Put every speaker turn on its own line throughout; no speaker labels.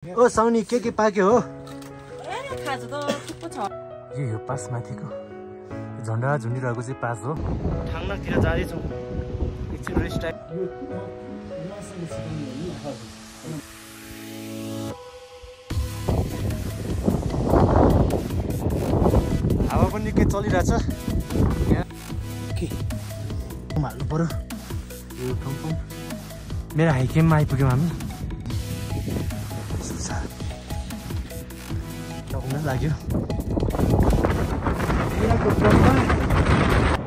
ओ साउनी के पाक्यो हो?
खाजा त थुप्पो छ।
यो पास माथिको झन्डा झुन्डिरहेको चाहिँ पास हो। ठाङनाकतिर जाँदैछौँ। एकछिन रेस्ट टाइम। हावा पनि निकै चलिरहेछ। यहाँ के हाल्नु पर्यो यो ठाउँ। मेरो हाइकेममा आइपुग्यौँ हामी। लाग्यो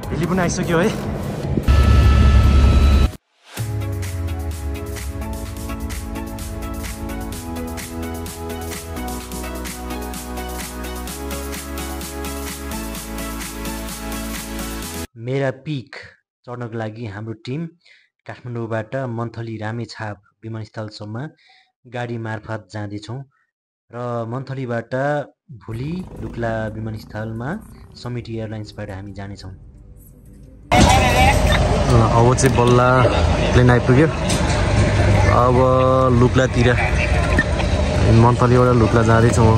भेली पनि आइसक्यो है। मेरा पिक चढ्नको लागि हाम्रो टिम काठमाडौँबाट मन्थली रामेछाप विमानस्थलसम्म गाडी मार्फत जाँदैछौँ र मन्थलीबाट भोलि लुक्ला विमानस्थलमा समिट एयरलाइन्सबाट हामी जानेछौँ। अब चाहिँ बल्ल प्लेन आइपुग्यो। अब लुक्लातिर मन्थलीबाट लुक्ला जाँदैछौँ।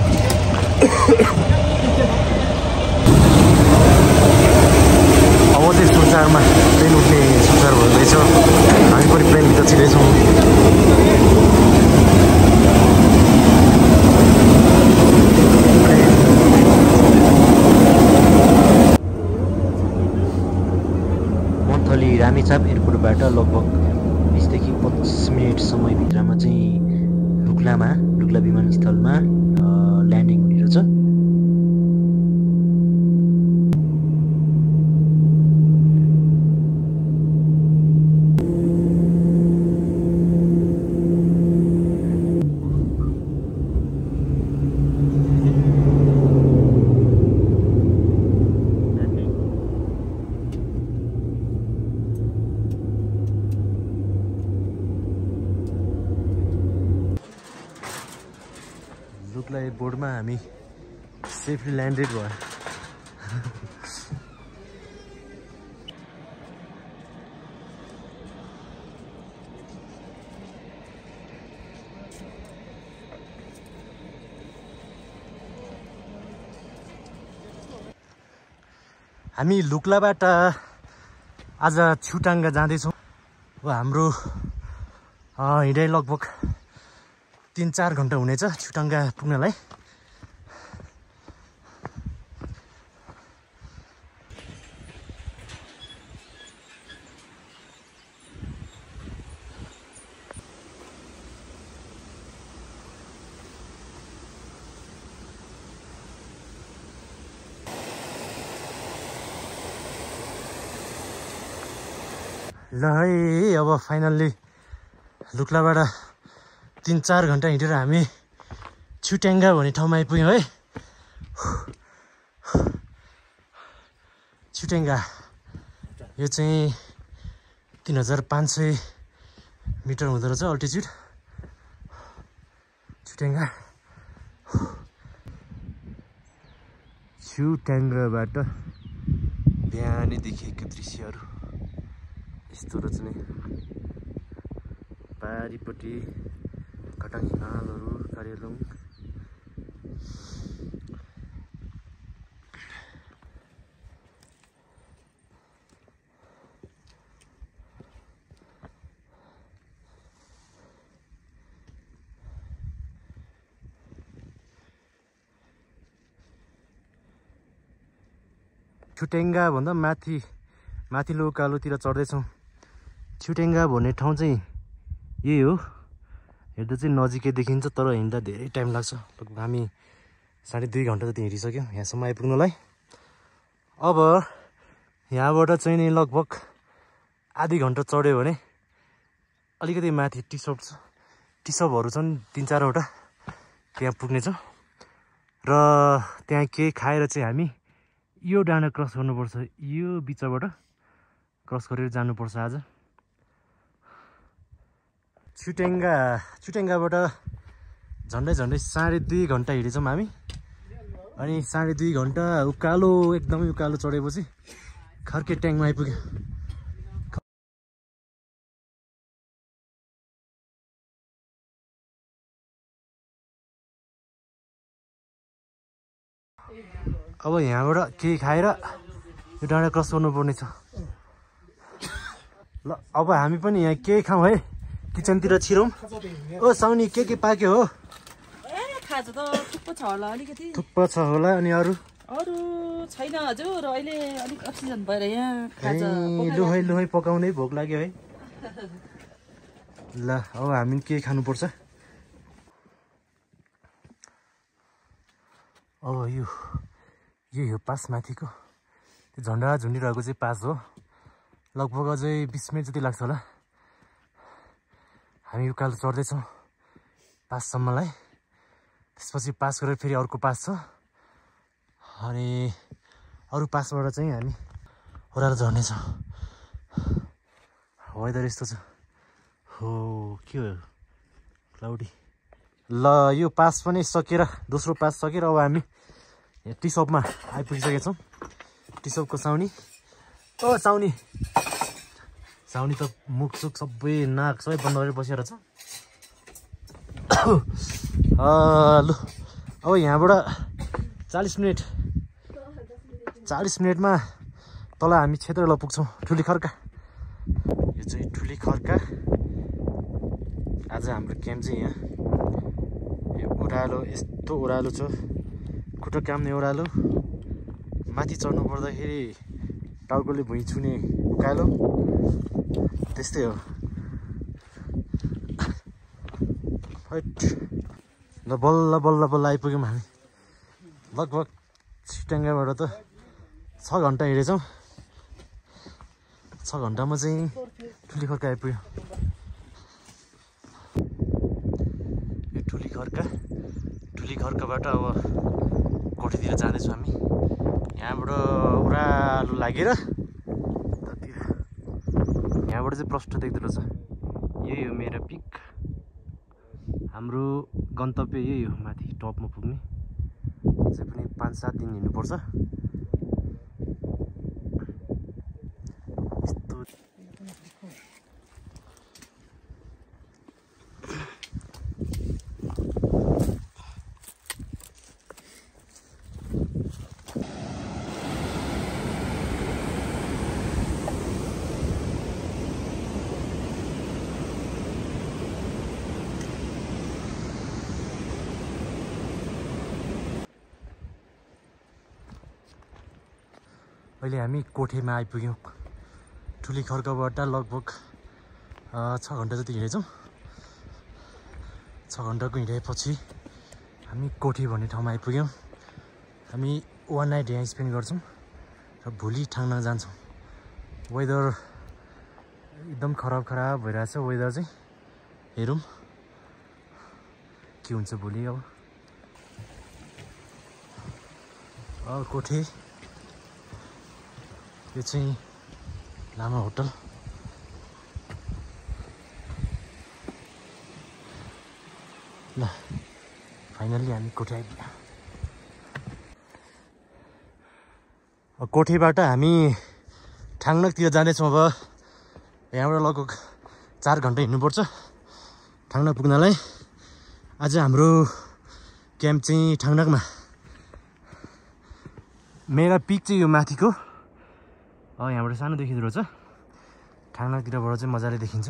अब चाहिँ सुनचारमा प्लेन उठ्ने सुनचार हुँदैछ। हामी पनि प्लेनभित्र छिर्दैछौँ। रामेछाप एयरपोर्टबाट लगभग 20 देखि 25 मिनट समयभित्रमा चाहिँ लुक्ला विमानस्थलमा ल्यान्डिङ हुने रहेछ। लुक्ला एयरपोर्टमा हामी सेफली ल्यान्डेड भयो। हामी लुक्लाबाट आज छुटाङ्गा जाँदैछौँ। अब हाम्रो हिँडाइ लगभग 3-4 घन्टा हुनेछ छुटाङ्गा पुग्नलाई। ल है अब फाइनल्ली लुक्लाबाट 3-4 घन्टा हिँडेर हामी छुट्याङ्गा भन्ने ठाउँमा आइपुग्यौँ है। छुट्याङ्गा यो चाहिँ 3500 मिटर हुँदो रहेछ अल्टिच्युड। छुट्याङ्गाबाट बिहानै देखेको दृश्यहरू यस्तो रहेछ नि। पारिपट्टि घटाङ हिमालहरू, कार्यलुङ, छुट्याङ्गा भन्दा माथिल्लो उकालोतिर चढ्दैछौँ। छुट्याङ्गा भन्ने ठाउँ चाहिँ यही हो। हेर्दा चाहिँ नजिकै देखिन्छ तर हिँड्दा धेरै टाइम लाग्छ। लगभग हामी 2.5 घन्टा जति हिँडिसक्यौँ यहाँसम्म आइपुग्नलाई। अब यहाँबाट चाहिँ नि लगभग आधी घन्टा चढ्यो भने अलिकति माथि टिसपहरू छन् 3-4 वटा, त्यहाँ पुग्नेछ। र त्यहाँ केही खाएर चाहिँ हामी यो डाँडा क्रस गर्नुपर्छ। यो बिचबाट क्रस गरेर जानुपर्छ आज। छुट्याङ्गाबाट झन्डै 2.5 घन्टा हिँडेछौँ हामी। अनि 2.5 घन्टा एकदमै उकालो चढेपछि खर्के ट्याङमा आइपुग्यो। अब यहाँबाट केही खाएर यो डाँडा क्रस गर्नुपर्ने छ ल अब हामी पनि यहाँ केही खाउँ है किचनतिर छिरौँ ओ साउनी के पाक्यो हो
खाजा त थुप्पो छ होला अलिकति
थुक्पा छ होला अनि अरू
छैन हजुर अहिले अलिक अक्सिजन भएर यहाँ खाजा
लुहै पकाउनै भोक लाग्यो है ल अब हामी के खानुपर्छ अब यही हो पास माथिको त्यो झन्डा झुन्डिरहेको चाहिँ पास हो लगभग अझै 20 मिनट जति लाग्छ होला हामी उकालो चढ्दैछौँ पाससम्मलाई त्यसपछि पास गरेर फेरि अर्को पास छ अनि अरू पासबाट चाहिँ हामी ओह्रालो झर्नेछौँ वेदर यस्तो छ हो के हो क्लाउडी ल यो पास पनि सकेर दोस्रो पास सकेर अब हामी टी सपमा आइपुगिसकेका छौँ टी सपको साउनी ओ साउनी त मुखसुख सबै नाक सबै बन्द गरेर बसेर छ लु अब यहाँबाट 40 मिनटमा तल हामी क्षेत्रलाई पुग्छौँ ठुली खर्का यो चाहिँ ठुली खर्का आज हाम्रो क्याम्प चाहिँ यहाँ यो ओह्रालो यस्तो ओह्रालो छ खुट्टा काम्ने ओह्रालो माथि चढ्नु पर्दाखेरि टाउकोले भुइँ छुने उकालो त्यस्तै हो ल बल्ल आइपुग्यौँ हामी लगभग छिटाङ्गाबाट त 6 घन्टा हिँडेछौँ 6 घन्टामा चाहिँ ठुली खर्का आइपुग्यो यो ठुली खर्काबाट अब कोठीतिर जाँदैछौँ हामी यहाँबाट ओह्रालो लागेर यहाँबाट चाहिँ प्रष्ट देख्दो रहेछ यही हो मेरो पिक हाम्रो गन्तव्य यही हो माथि टपमा पुग्ने चाहिँ पनि 5-7 दिन हिँड्नुपर्छ यस्तो अहिले हामी कोठेमा आइपुग्यौँ ठुली खर्काबाट लगभग 6 घन्टा जति हिँडेछौँ 6 घन्टाको हिँडेपछि हामी कोठी भन्ने ठाउँमा आइपुग्यौँ हामी 1 नाइट यहाँ स्पेन्ड गर्छौँ र भोलि ठाङ्ना जान्छौँ वेदर एकदम खराब भइरहेछ वेदर चाहिँ हेरौँ के हुन्छ भोलि अब कोठी यो चाहिँ लामा होटल ल फाइनल्ली हामी कोठी आइपुग्यौँ कोठीबाट हामी ठाङ्नाकतिर जाँदैछौँ अब यहाँबाट लगभग 4 घन्टा हिँड्नुपर्छ ठाङ्नाक पुग्नलाई आज हाम्रो क्याम्प चाहिँ ठाङ्नाकमा मेरा पिक चाहिँ यो माथिको यहाँबाट सानो देखिँदो रहेछ ठाङ्नाकतिरबाट चाहिँ मजाले देखिन्छ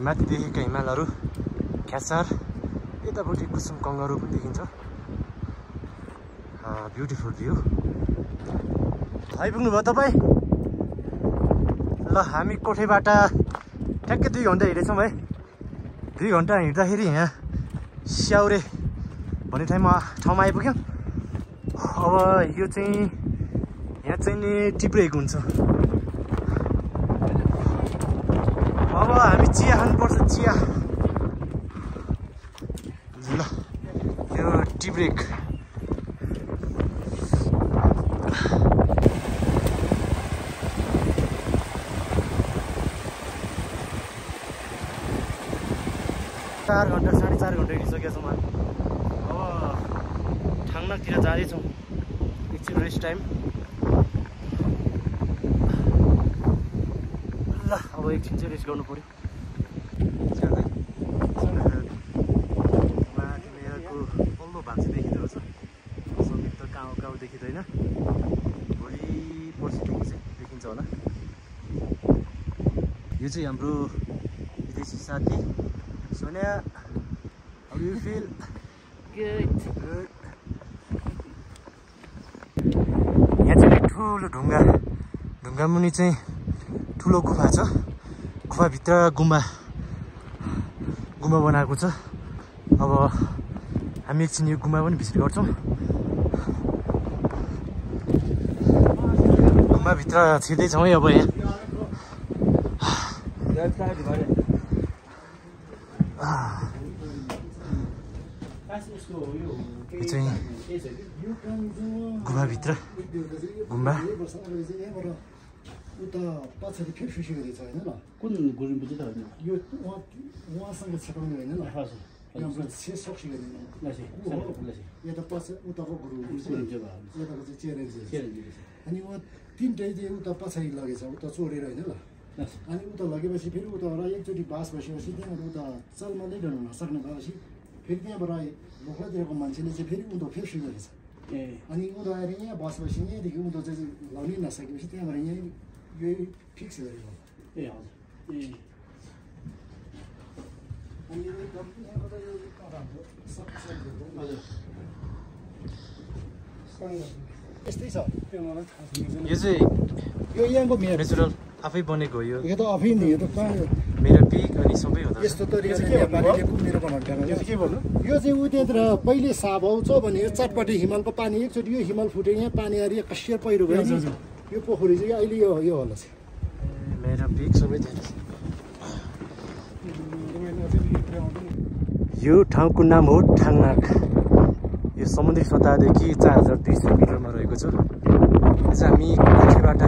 माथि देखेका हिमालहरू ख्यासार यतापट्टि कुसुम कङ्गारू पनि देखिन्छ ब्युटिफुल भ्यू आइपुग्नु भयो तपाईँ ल हामी कोठेबाट ठ्याक्कै 2 घन्टा हिँडेछौँ है 2 घन्टा हिँड्दाखेरि यहाँ स्याउरे भन्ने ठाउँमा आइपुग्यौँ अब यो चाहिँ यहाँ चाहिँ नि टिप्रेको हुन्छ अब हामी चिया खानुपर्छ चिया ल यो टी टी ब्रेक चार घन्टा 4.5 घन्टा हिँडिसकेका छौँ अब ठाङनाकतिर जाँदैछौँ एकछिन रेस्ट टाइम ल अब एकछिन चाहिँ रेस्ट गर्नु पर्यो माथि मेरोको पल्लो भाग चाहिँ देखिँदो रहेछ सबै त काउ काउ देखिँदैन भोलि पर्सिदेखि चाहिँ देखिन्छ होला यो चाहिँ हाम्रो विदेशी साथी Sonia, how do you feel?
Good.
Good. यहाँ चाहिँ ठुलो ढुङ्गा मुनि चाहिँ ठुलो गुफा छ गुफाभित्र गुम्बा बनाएको छ अब हामी एकछिन यो गुम्बा पनि भिजिट गर्छौँ गुम्बाभित्र छिर्दैछौँ है अब यहाँ यो चाहिँ गुफाभित्र गुम्बा
उता पछाडि फेरि सुसिएको छ हैन ल
कुन गुरुङ बुझ्दै होइन
यो उहाँसँग छेपाउनु हैन ल यहाँबाट छे सक्सी गर्दैन यो त उताको गुरु यताको चाहिँ चेरेन्ज अनि उहाँ तीनटै चाहिँ उता पछाडि लगेछ उता चोरेर हैन ल अनि उता लगेपछि फेरि उताबाट एकचोटि बास बसेपछि त्यहाँबाट उता चलमलै ल्याउनु नसक्ने भएपछि फेरि त्यहाँबाट भोक्लातिरको मान्छेले चाहिँ फेरि उँधो फेरि सुगेको छ अनि उँधो आएर यहाँ बसेपछि यहाँदेखि उँधो चाहिँ लाउनै नसकेपछि त्यहाँबाट यहीँ यही फिक्स गरेको
ए हजुर ए
अनि यो एकदम यहाँबाट यो यस्तै छ त्यो मलाई थाहा छैन
यो चाहिँ
यो यहाँको मेरो
नेचुरल आफै बनेको हो यो
त आफै नि यो त
मेरो पिक अनि सबै हो
यस्तो तरिकाले नेपालीले कुमेर बनाएको के भन्नु यो चाहिँ उ त्यहाँतिर पहिले साभाउ छ भने यो चाटपट्टि हिमालको पानी एकचोटि यो हिमाल फुट्यो यहाँ पानी आएर कसियर पहिरो गयो यो पोखरी चाहिँ अहिले यो होला चाहिँ
मेरो पिक सबै थियो यो ठाउँको नाम हो ठाङनाक यो समुद्री सतहदेखि 4200 मिटरमा रहेको छ यो चाहिँ हामी कोठीबाट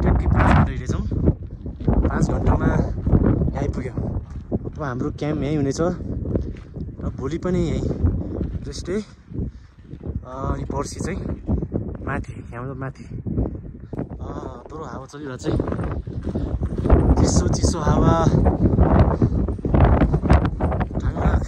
ट्याक्कै 5 घन्टा हिँडेछौँ 5 घन्टामा यहाँ आइपुग्यौँ अब हाम्रो क्याम्प यहीँ हुनेछ र भोलि पनि यहीँ रेस्टै अनि पर्सि चाहिँ माथि यहाँबाट माथि बरु हावा चलिरहेको चाहिँ चिसो हावा ठाङनाक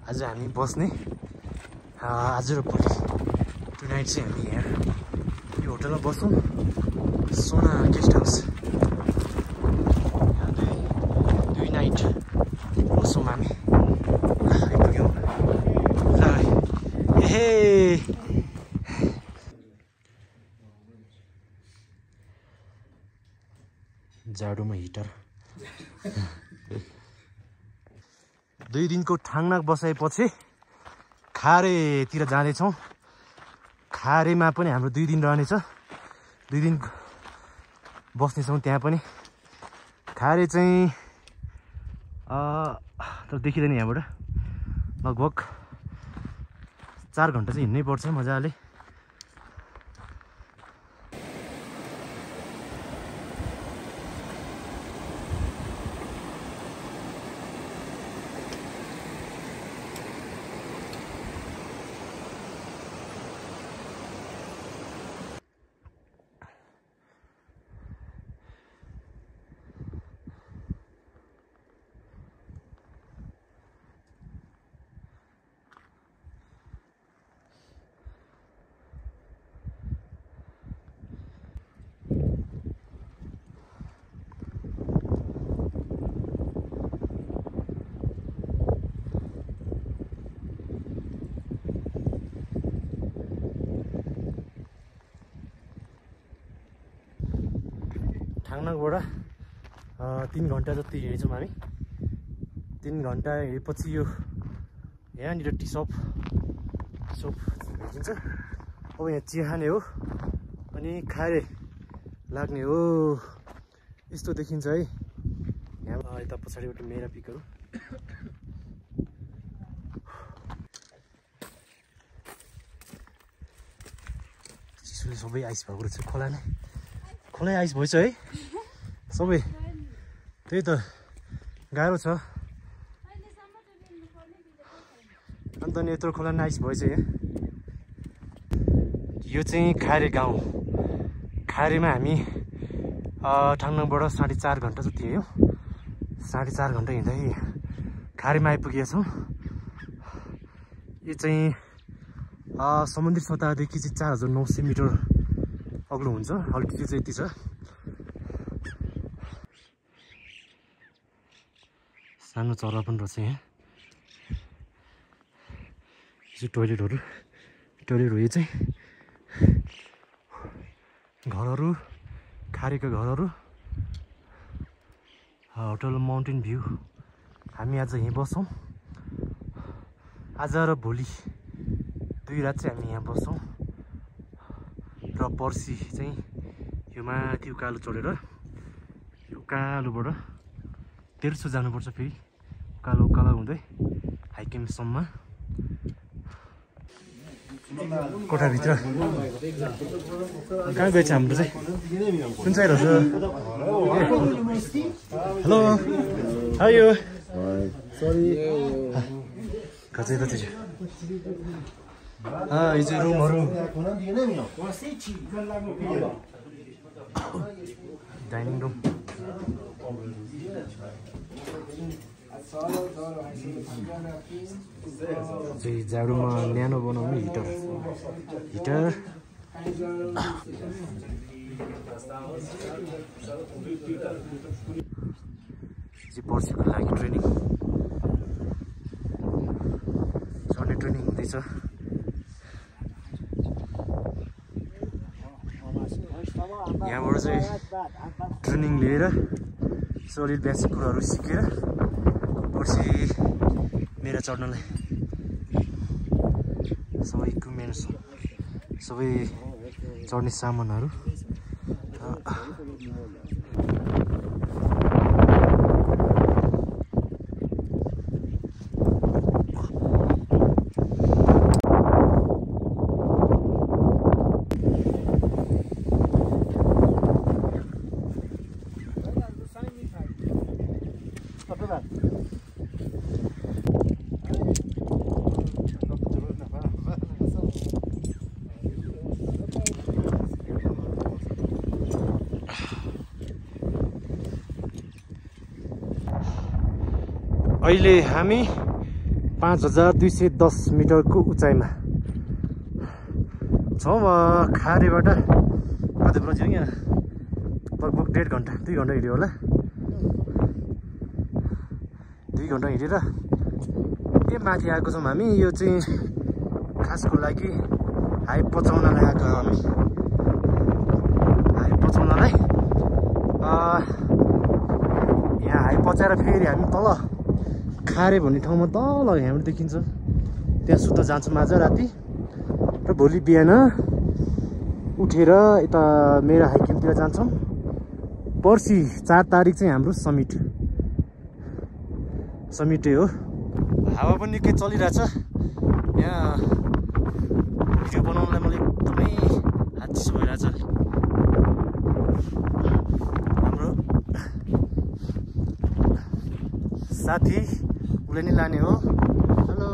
आज हामी बस्ने आज र भोलि टुनाइट चाहिँ हामी यहाँ यो होटलमा बस्छौँ सोना गेस्ट हाउस दुई नाइट बस्छौँ हामी आइपुग्यौँ ल हे जाडोमा हिटर 2 दिनको ठाङनाक बसाएपछि खारेतिर जाँदैछौँ खारेमा पनि हाम्रो 2 दिन रहनेछ 2 दिन बस्नेछौँ त्यहाँ पनि खारे चाहिँ देखिँदैन यहाँबाट लगभग 4 घन्टा चाहिँ हिँड्नै पर्छ मजाले ठाङनाकबाट 3 घन्टा जति हिँडेछौँ हामी 3 घन्टा हिँडेपछि यो यहाँनिर टी सप भेटिन्छ अब यहाँ चिया खाने हो अनि खारे लाग्ने हो। यस्तो देखिन्छ है यहाँ। यता पछाडिबाट मेरा पिकहरू चिसोले सबै आइस भएको रहेछ। खोला आइस भएछ है सबै। त्यही त गाह्रो छ। अन्त नि यत्रो खोला आइस भएछ यहाँ। यो चाहिँ खारे गाउँ। खारेमा हामी ठाङबाट 4.5 घन्टा जति हिँड्यौँ। 4.5 घन्टा हिँड्दै खारेमा आइपुगेका छौँ। यो चाहिँ समुद्री सतहदेखि चाहिँ 4900 मिटर अग्लो हुन्छ। अल्टिट्युड चाहिँ यति छ। सानो चरा पनि रहेछ यहाँ। यो टोइलेटहरू हो। यो चाहिँ घरहरू, खारेको घरहरू, होटल माउन्टेन भ्यू। हामी आज यहीँ बस्छौँ। आज र भोलि 2 रात चाहिँ हामी यहाँ बस्छौँ र पर्सि चाहिँ यो माथि उकालो चढेर उकालोबाट तेर्सो जानुपर्छ। फेरि उकालो हुँदै हाइकिङसम्म। कोठाभित्र कहाँ गएछ हाम्रो चाहिँ? कुन चाहिँ रहेछ? Hello how you? कतै त थियो। यो चाहिँ रुमहरू, डाइनिङ रुम। चाहिँ जाडोमा न्यानो बनाउने हिटर चाहिँ पर्सिको लागि ट्रेनिङ हुँदैछ। यहाँबाट चाहिँ ट्रेनिङ लिएर सलिड बेसिक कुराहरू सिकेर पर्सि मेरा चढ्नलाई सबै इक्विपमेन्ट्स, सबै चढ्ने सामानहरू। अहिले हामी 5210 मिटरको उचाइमा छौँ। खारेबाट कति बज्यो यहाँ? लगभग 2 घन्टा हिँड्यो होला। 2 घन्टा हिँडेर यो माथि आएको छौँ हामी। यो चाहिँ खासको लागि हाइट पचाउनलाई आएको हामी। हाइट पचाउनलाई यहाँ हाइट पचाएर फेरि हामी तल खारे भन्ने ठाउँमा तल यहाँबाट देखिन्छ। त्यहाँ सुत्न जान्छौँ आज राति र भोलि बिहान उठेर यता मेरा हाइकिङतिर जान्छौँ। पर्सि 4 तारिक चाहिँ हाम्रो समिटै हो। हावा पनि निकै चलिरहेछ यहाँ। भिडियो बनाउनलाई मलाई एकदमै हात चिसो भइरहेछ। हाम्रो साथी उसले नि लाने हो। हेलो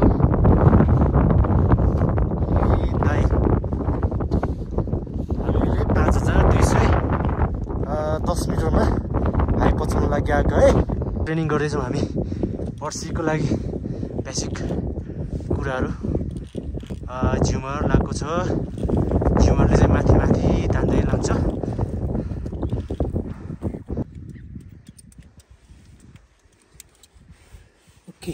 दाइ। हामीले 5210 मिटरमा हाइट पचाउनु लागि आएको है। ट्रेनिङ गर्दैछौँ हामी पर्सिको लागि। बेसिक कुराहरू झ्युमर लगाएको छ। झ्युमरले चाहिँ माथि तान्दै लान्छ। ओके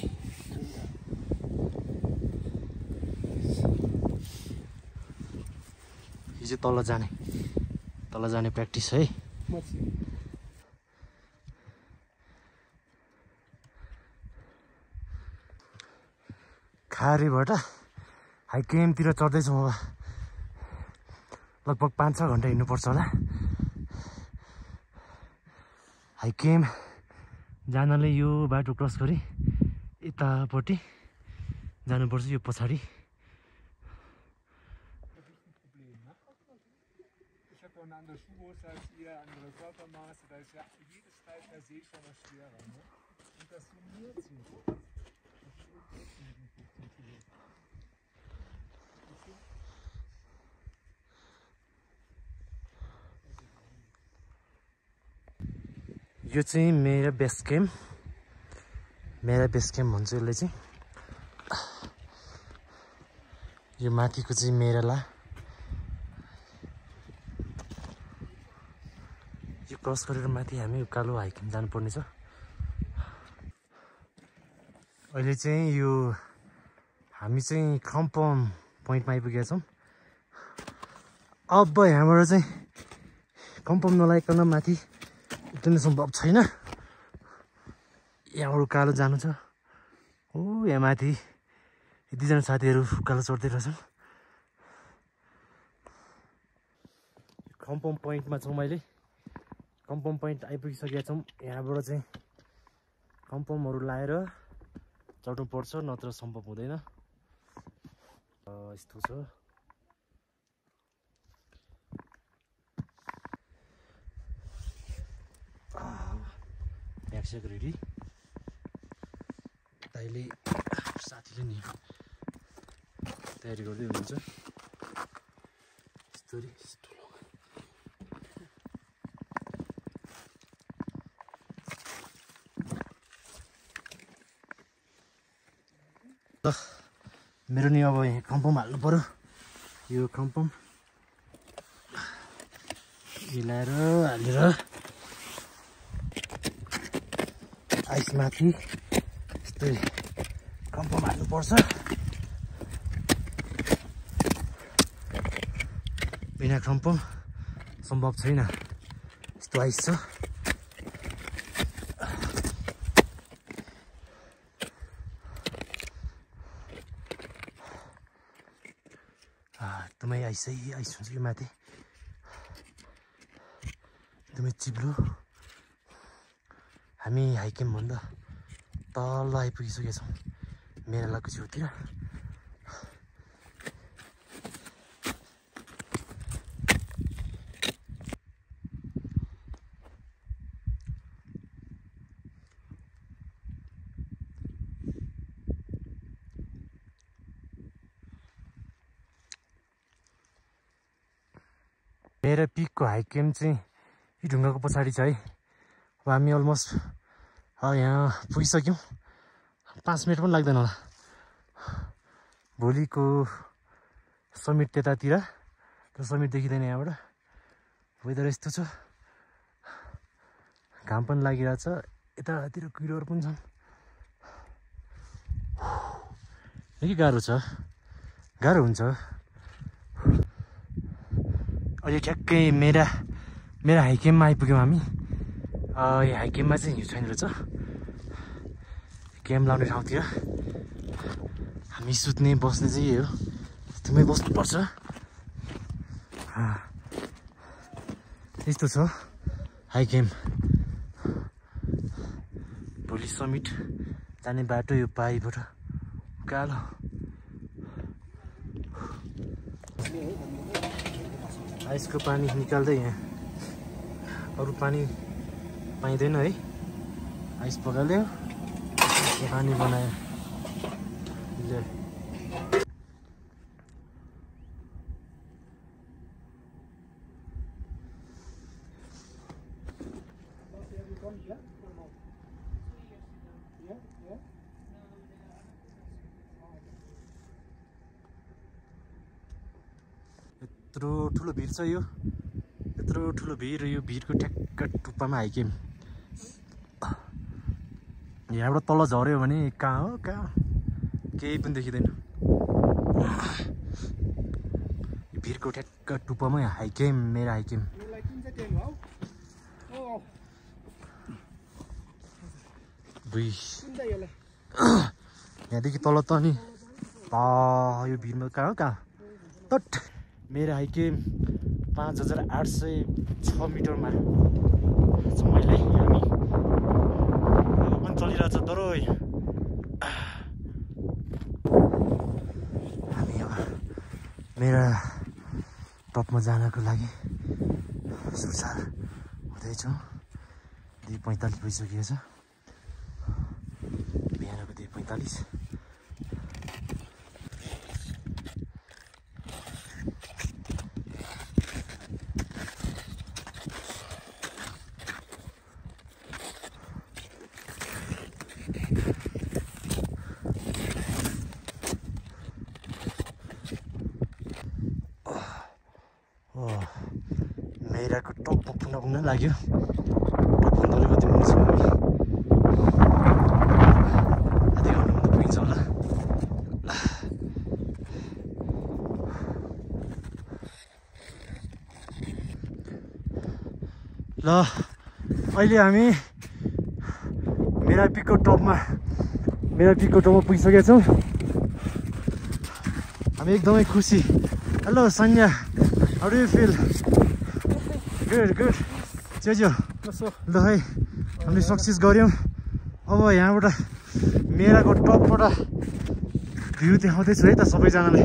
यो चाहिँ तल जाने प्र्याक्टिस है। खारेबाट हाइकिङतिर चढ्दैछौँ। अब लगभग 5-6 घन्टा हिँड्नुपर्छ होला। हाइकेम जानले यो बाटो क्रस गरी यतापट्टि जानुपर्छ यो पछाडि
Ich habe doch eine andere Schuhgröße als ihr, andere Körpermaße, da ist ja jedes Teil per se schon was schwerer, ne? Und das summiert sich.
यो चाहिँ मेरो बेस क्याम्प भन्छु यसले चाहिँ यो माथिको चाहिँ मेराला यो क्रस गरेर माथि हामी उकालो हाइकिङ जानुपर्ने छ अहिले चाहिँ यो हामी चाहिँ कम्पम पोइन्टमा आइपुगेका छौँ अब यहाँबाट चाहिँ कम्पम नलाइकन माथि उठ्नु सम्भव छैन यहाँबाट उकालो जानु छ ओ यहाँ माथि यतिजना साथीहरू उकालो चढ्दै रहेछन् कम्पम पोइन्टमा छौँ अहिले कम्पम पोइन्ट आइपुगिसकेका छौँ यहाँबाट चाहिँ कम्पमहरू लाएर चढ्नु पर्छ नत्र सम्भव हुँदैन यस्तो छ ब्यागस्याग रेडी अहिले साथीले नि तयारी गर्दै हुनुहुन्छ ल मेरो नि अब यहाँ कम्पम हाल्नु पर्यो यो कम्पम मिलाएर हालेर आइसमाथि यस्तै कम्पम हाल्नुपर्छ बिना कम्पम सम्भव छैन यस्तो आइस छ एकदमै आइस हुन्छ यो माथि एकदमै चिप्लो हामी हाइकिङ भन्दा तल आइपुगिसकेका छौँ मेरालाको छेउतिर मेरो पिकको हाइकिङ चाहिँ यो ढुङ्गाको पछाडि छ है अब हामी अलमोस्ट यहाँ पुगिसक्यौँ 5 मिनट पनि लाग्दैन होला भोलिको समिट त्यतातिर त्यो समिट देखिँदैन यहाँबाट वेदर यस्तो छ घाम पनि लागिरहेछ यतातिर कुहिरोहरू पनि छन् निकै गाह्रो हुन्छ अहिले ठ्याक्कै मेरा हाइकिङमा आइपुग्यौँ हामी यो हाइकिङमा चाहिँ हिउँ छैन रहेछ क्याम्प लाउने ठाउँतिर हामी सुत्ने बस्ने चाहिँ यही हो यस्तोमै बस्नुपर्छ यस्तो छ हाइकिङ भोलि समिट जाने बाटो यो पाइबाट उकालो आइसको पानी निकाल्दै यहाँ अरू पानी पाइँदैन है आइस पकाल्यो पानी बनायो यत्रो ठुलो भिड छ यो यत्रो ठुलो भिड यो भिडको ठ्याक्क टुप्पामा हाइकिङ यहाँबाट तल झऱ्यो भने कहाँ हो केही पनि देखिँदैन भिरको ठ्याक्क टुप्पामै हाइकिङ मेरो हाइकिङ यहाँदेखि तल त नि यो भिरमा कहाँ हो तट मेरो हाइकिङ 5806 मिटरमा छ अहिले हामी चलिरहेछ दरोई। हामी अब मेरा टपमा जानको लागि सुरसार हुँदैछौँ। 2:45 भइसकेको छ, बिहानको 2:45। मेराको टप पुग्न लाग्यो। टप भन्दा कति मुनि छौँ हामी? आधी घन्टामा त पुगिन्छ होला। ल अहिले हामी मेरा पिकको टपमा पुगिसकेका छौँ। हामी एकदमै खुसी। Hello Sanya, how do you feel? Good चेजो। ल है हामीले सक्सेस गऱ्यौँ। अब यहाँबाट मेराको टपबाट भ्यू देखाउँदैछु है त सबैजनालाई।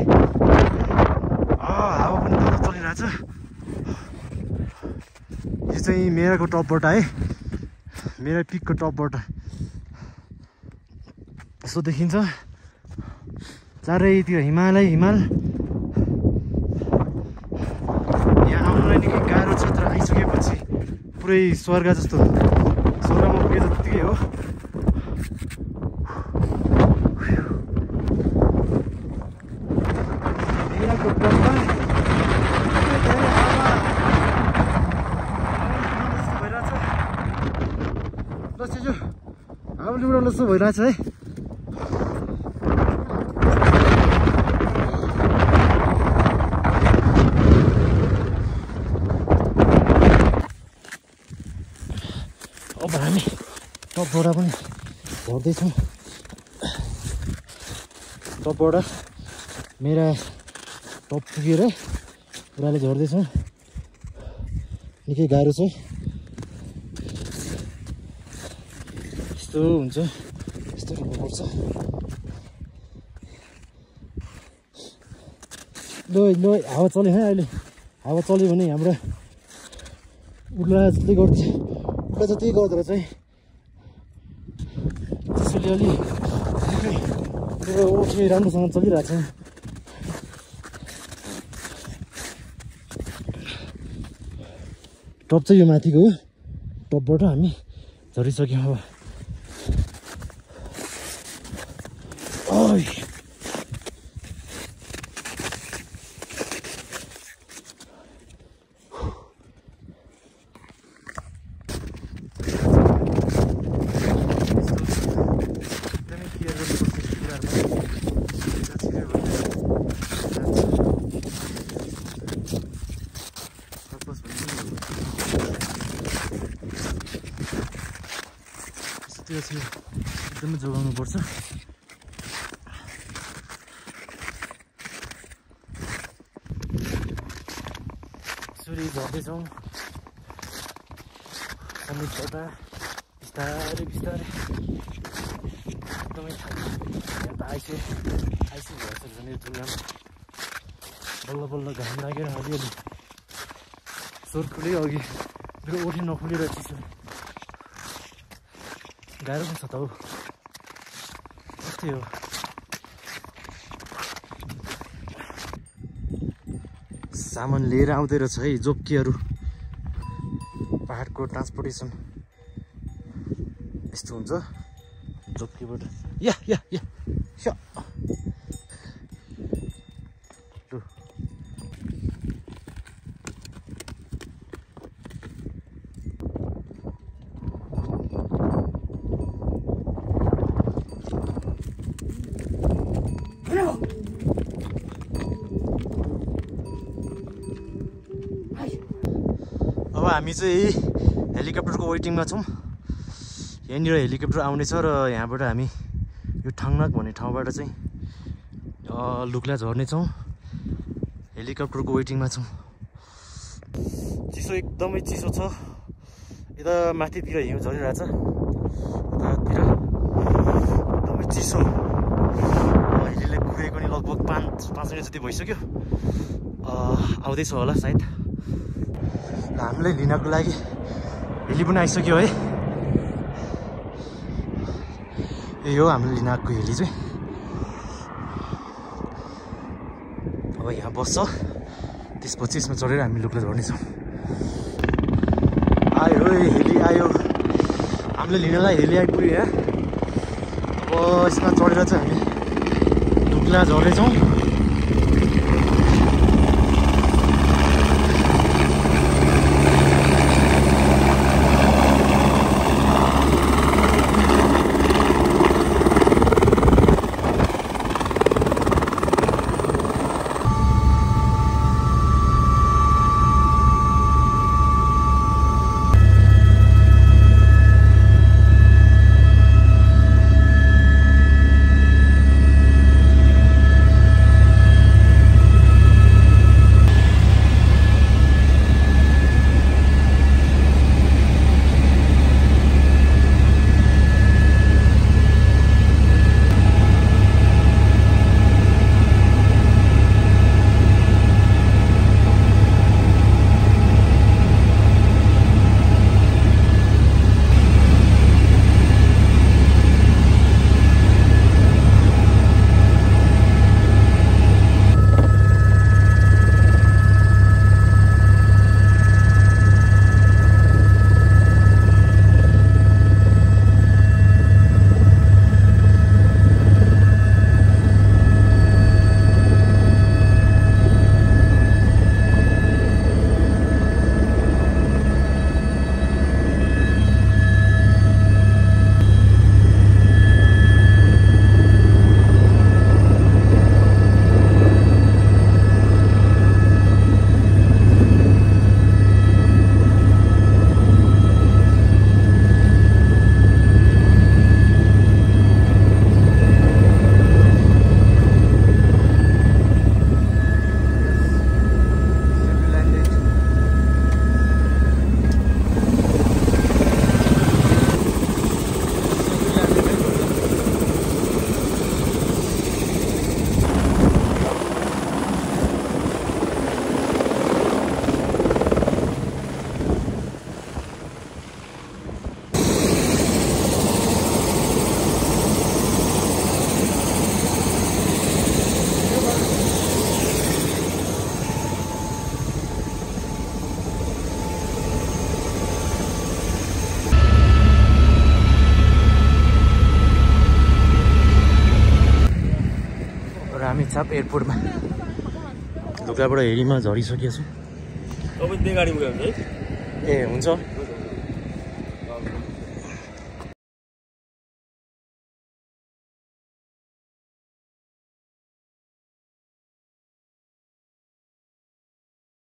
हावा पनि तल चलिरहेछ। यो चाहिँ मेराको टपबाट है, मेरा पिकको टपबाट यसो देखिन्छ चारैतिर हिमाल। यहाँ आउनुलाई निकै गाह्रो छ, तर आइसकेपछि पुरै स्वर्ग जस्तो, स्वर्गमा पुगे जत्तिकै हो। मेराको टपमा हावाले उडाउन जस्तो भइरहेछ है। अब हामी टपबाट पनि झर्दैछौँ। टपबाट मेरा टप पुगेर उडाले झर्दैछौँ। निकै गाह्रो छ। यस्तो हुन्छ, यस्तो हिँड्नुपर्छ। ल हावा चल्यो है अहिले। हावा चल्यो भने हाम्रो उड्ला जति गर्छ, उड्ला जति गर्दा चाहिँ त्यसैले अलि मेरो ओठे राम्रोसँग चलिरहेको छ। टप चाहिँ यो माथिको हो। टपबाट हामी झरिसक्यौँ अब। त्यो चाहिँ एकदमै जोगाउनु पर्छ। सूर्य झर्दैछौँ समीपबाट बिस्तारै बिस्तारै। एकदमै यहाँ त आइसो भइसक्यो भने झुलामा बल्ल बल्ल घाम लागेर अलिअलि स्वर खुल्यो। अघि मेरो ओठी नखुलेर चिसो गाह्रो पनि छ त हौ। त्यस्तै हो। सामान लिएर आउँदै रहेछ है जोप्कीहरू। पहाडको ट्रान्सपोर्टेसन यस्तो हुन्छ जोप्कीबाट। या अब हामी चाहिँ हेलिकप्टरको वेटिङमा छौँ। यहाँनिर हेलिकप्टर आउनेछ र यहाँबाट हामी यो ठाङनाक भन्ने ठाउँबाट चाहिँ लुक्ला झर्नेछौँ। हेलिकप्टरको वेटिङमा छौँ। चिसो एकदमै चिसो छ। यता माथितिर हिउँ झरिरहेछ, यतातिर चिसो अहिलेले कुरेको नि लगभग 5 मिनट जति भइसक्यो आउँदैछ होला सायद हामीलाई लिनको लागि हेली पनि आइसक्यो है यो हामीले लिन आएको हेली चाहिँ अब यहाँ बस्छ त्यसपछि यसमा चढेर हामी लुक्ला झर्नेछौँ आयो हेली आयो हामीले लिनलाई हेली आइपुग्यो यहाँ अब यसमा चढेर चाहिँ हामी लुक्ला झर्नेछौँ रामेछाप एयरपोर्टमा लुक्लाबाट हेरीमा झरिसकेको छु
तपाईँ त्यही गाडीमा गयो भने
ए हुन्छ